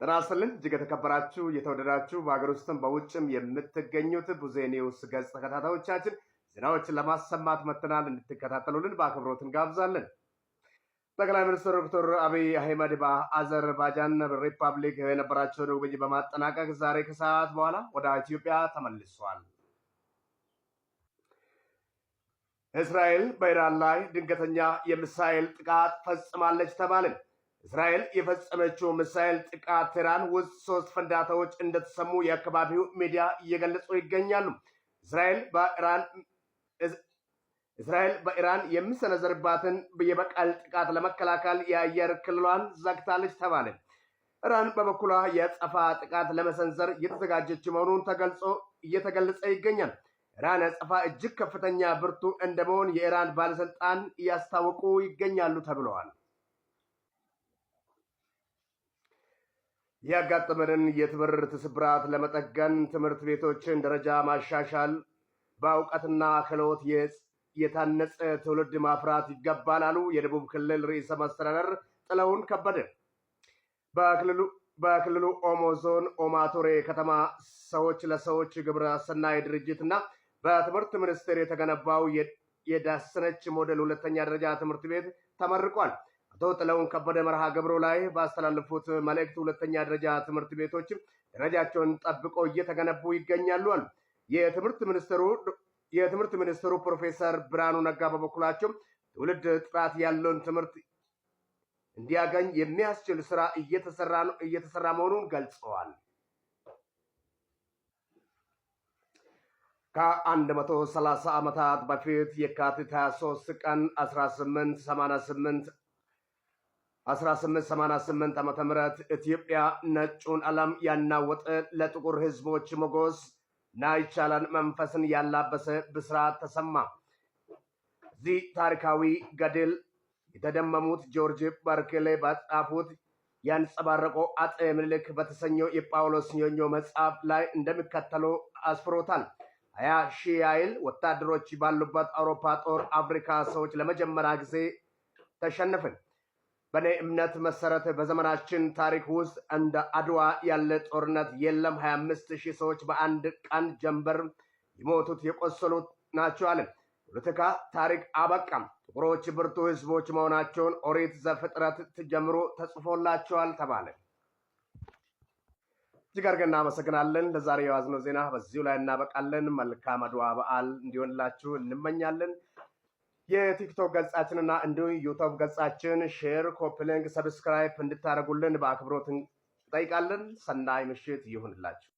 ጤና ይስጥልን እጅግ የተከበራችሁ፣ የተወደዳችሁ፣ በሀገር ውስጥም በውጭም የምትገኙት ቡዜ ኒውስ ገጽ ተከታታዮቻችን ዜናዎችን ለማሰማት መጥተናል። እንድትከታተሉልን በአክብሮት እንጋብዛለን። ጠቅላይ ሚኒስትር ዶክተር አብይ አህመድ በአዘርባይጃን ሪፐብሊክ የነበራቸውን ጉብኝት በማጠናቀቅ ዛሬ ከሰዓት በኋላ ወደ ኢትዮጵያ ተመልሷል። እስራኤል በኢራን ላይ ድንገተኛ የሚሳኤል ጥቃት ፈጽማለች ተባለ። እስራኤል የፈጸመችው ሚሳኤል ጥቃት ቴህራን ውስጥ ሶስት ፍንዳታዎች እንደተሰሙ የአካባቢው ሚዲያ እየገለጹ ይገኛሉ። እስራኤል በኢራን የሚሰነዘርባትን የበቀል ጥቃት ለመከላከል የአየር ክልሏን ዘግታለች ተባለ። ኢራን በበኩሏ የአጸፋ ጥቃት ለመሰንዘር እየተዘጋጀች መሆኑን ተገልጾ እየተገለጸ ይገኛል። ኢራን አጸፋ እጅግ ከፍተኛ ብርቱ እንደመሆን የኢራን ባለስልጣን እያስታወቁ ይገኛሉ ተብለዋል። ያጋጠመንን የትምህርት ስብራት ለመጠገን ትምህርት ቤቶችን ደረጃ ማሻሻል፣ በእውቀትና ክህሎት የታነጸ ትውልድ ማፍራት ይገባል አሉ የደቡብ ክልል ርዕሰ መስተዳደር ጥላሁን ከበደ። በክልሉ ኦሞ ዞን ኦማቶሬ ከተማ ሰዎች ለሰዎች ግብረ ሰናይ ድርጅት እና በትምህርት ሚኒስቴር የተገነባው የዳሰነች ሞዴል ሁለተኛ ደረጃ ትምህርት ቤት ተመርቋል። አቶ ጥላሁን ከበደ መርሃ ግብሩ ላይ ባስተላለፉት መልእክት ሁለተኛ ደረጃ ትምህርት ቤቶች ደረጃቸውን ጠብቀው እየተገነቡ ይገኛሉ አሉ። የትምህርት ሚኒስትሩ ፕሮፌሰር ብርሃኑ ነጋ በበኩላቸው ትውልድ ጥራት ያለውን ትምህርት እንዲያገኝ የሚያስችል ስራ እየተሰራ መሆኑን ገልጸዋል። ከ130 ዓመታት በፊት የካቲት 23 ቀን 1888 ዓ.ም. ኢትዮጵያ ነጩን ዓለም ያናወጠ፣ ለጥቁር ሕዝቦች ሞገስ እና ይቻላል መንፈስን ያላበሰ ብስራት ተሰማ። እዚህ ታሪካዊ ገድል የተደመሙት ጆርጅ በርክሌ በጻፉት ያንጸባረቀው አፄ ምኒልክ በተሰኘው የጳውሎስ ኞኞ መጽሐፍ ላይ እንደሚከተለው አስፍሮታል። 20,000 ያህል ወታደሮች ባሉበት አውሮፓ ጦር አፍሪካ ሰዎች ለመጀመሪያ ጊዜ ተሸነፍን። በእኔ እምነት መሰረት በዘመናችን ታሪክ ውስጥ እንደ አድዋ ያለ ጦርነት የለም። 25,000 ሰዎች በአንድ ቀን ጀንበር የሞቱት የቆሰሉት ናቸው አለ። ፖለቲካ ታሪክ አበቃም። ጥቁሮች ብርቱ ህዝቦች መሆናቸውን ኦሪት ዘፍጥረት ጀምሮ ተጽፎላቸዋል ተባለ። እጅግ አድርገን እናመሰግናለን። ለዛሬ የያዝነው ዜና በዚሁ ላይ እናበቃለን። መልካም አድዋ በዓል እንዲሆንላችሁ እንመኛለን። የቲክቶክ ገጻችንና እንዲሁም ዩቱብ ገጻችን share፣ copy link፣ subscribe እንድታደርጉልን በአክብሮት እንጠይቃለን። ሰናይ ምሽት ይሁንላችሁ።